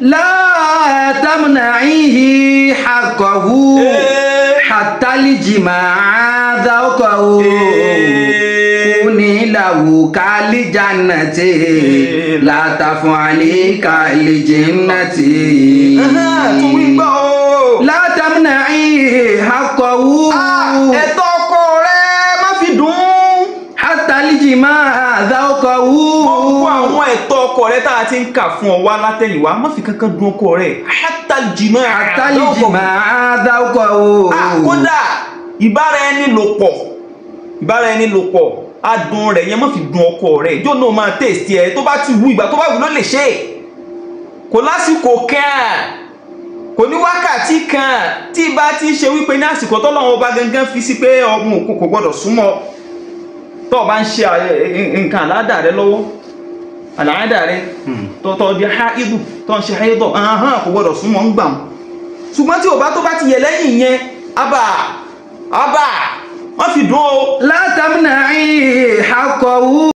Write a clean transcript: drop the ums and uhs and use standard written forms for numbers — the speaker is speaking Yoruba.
لا تمنعيه حقه حتى الجماع ذوقه كوني له كالجنة لا تفعلي كالجنة. Tún wí gbọ́ o. لا تمنعيه حقه Ẹ̀tọ́ ọkọ rẹ, má fi dùn ún. حتى الجماع ذوقه. Gbogbo àwọn ẹ̀tọ́ ọkọ rẹ tá a ti ń kà fún ọ wá látẹ̀yìnwá, má fi kankan dùn ọkọ rẹ. حتى الجماع. حتى الجماع ذوقه. Kódà ìbára ẹni lò pọ̀, ìbára ẹni lò pọ̀, adùn rẹ̀ yẹn, má fi dùn ọkọ rẹ̀. Yóò náà máa taste ẹ tó bá ti wù, ìgbà tó bá wù ló lè ṣe é. Kò lásìkò kan, kò ní wákàtí kan tí bá ti ṣe wípé ní àsìkò tọ́lọ́run ọba gangan fi sí pé ọmọ òkú kò gbọ́dọ̀ súnmọ́, tó o bá ń ṣe nǹkan àládà rẹ lọ́wọ́, àládà rẹ tó di háìdù, tó ń ṣe háìdù, kò gbọ́dọ̀ súnmọ́ ń gbà wọn. Ṣùgbọ́n tí o bá tó bá ti yẹ lẹ́yìn yẹn, abà abà, wọ́n fi dùn o. لا تمنعي حقه.